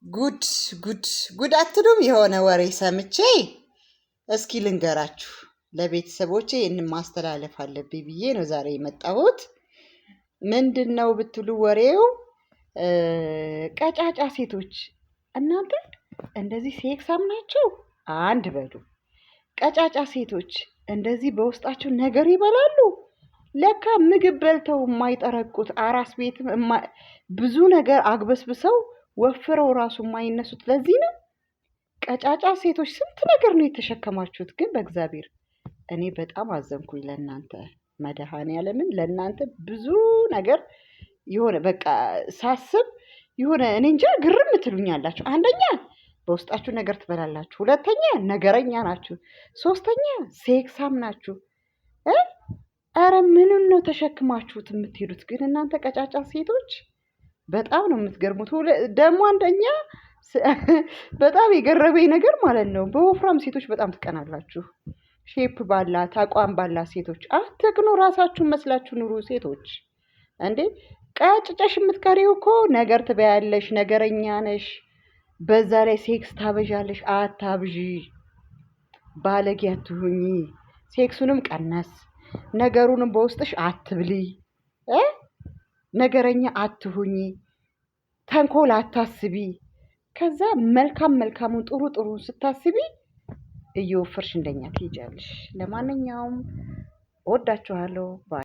ጉድ ጉድ ጉድ አትሉም? የሆነ ወሬ ሰምቼ እስኪ ልንገራችሁ ለቤተሰቦቼ ይህንን ማስተላለፍ አለብኝ ብዬ ነው ዛሬ የመጣሁት። ምንድን ነው ብትሉ ወሬው ቀጫጫ ሴቶች እናንተ እንደዚህ ሴክሳም ናቸው አንድ በሉ። ቀጫጫ ሴቶች እንደዚህ በውስጣቸው ነገር ይበላሉ። ለካ ምግብ በልተው የማይጠረቁት አራስ ቤት ብዙ ነገር አግበስብሰው ወፍረው ራሱ የማይነሱት ለዚህ ነው። ቀጫጫ ሴቶች ስንት ነገር ነው የተሸከማችሁት። ግን በእግዚአብሔር እኔ በጣም አዘንኩኝ ለእናንተ። መድኃኔዓለምን ለእናንተ ብዙ ነገር የሆነ በቃ ሳስብ የሆነ እኔ እንጃ ግርም ትሉኛላችሁ። አንደኛ በውስጣችሁ ነገር ትበላላችሁ፣ ሁለተኛ ነገረኛ ናችሁ፣ ሶስተኛ ሴክሳም ናችሁ። ኧረ ምኑን ነው ተሸክማችሁት የምትሄዱት? ግን እናንተ ቀጫጫ ሴቶች በጣም ነው የምትገርሙት። ደግሞ አንደኛ በጣም የገረመኝ ነገር ማለት ነው በወፍራም ሴቶች በጣም ትቀናላችሁ። Shape ባላት አቋም ባላት ሴቶች አትቅኑ። ራሳችሁን መስላችሁ ኑሩ ሴቶች። እንዴ ቀጭጨሽ የምትቀሪው እኮ ነገር ትበያለሽ፣ ነገረኛ ነሽ፣ በዛ ላይ ሴክስ ታበዣለሽ። አታብዢ፣ ባለጌ አትሁኚ። ሴክሱንም ቀነስ፣ ነገሩንም በውስጥሽ አትብሊ፣ ነገረኛ አትሁኚ፣ ተንኮል አታስቢ። ከዛ መልካም መልካሙን ጥሩ ጥሩ ስታስቢ እየወፈርሽ እንደኛ ትሄጃለሽ። ለማንኛውም እወዳችኋለሁ። Bye.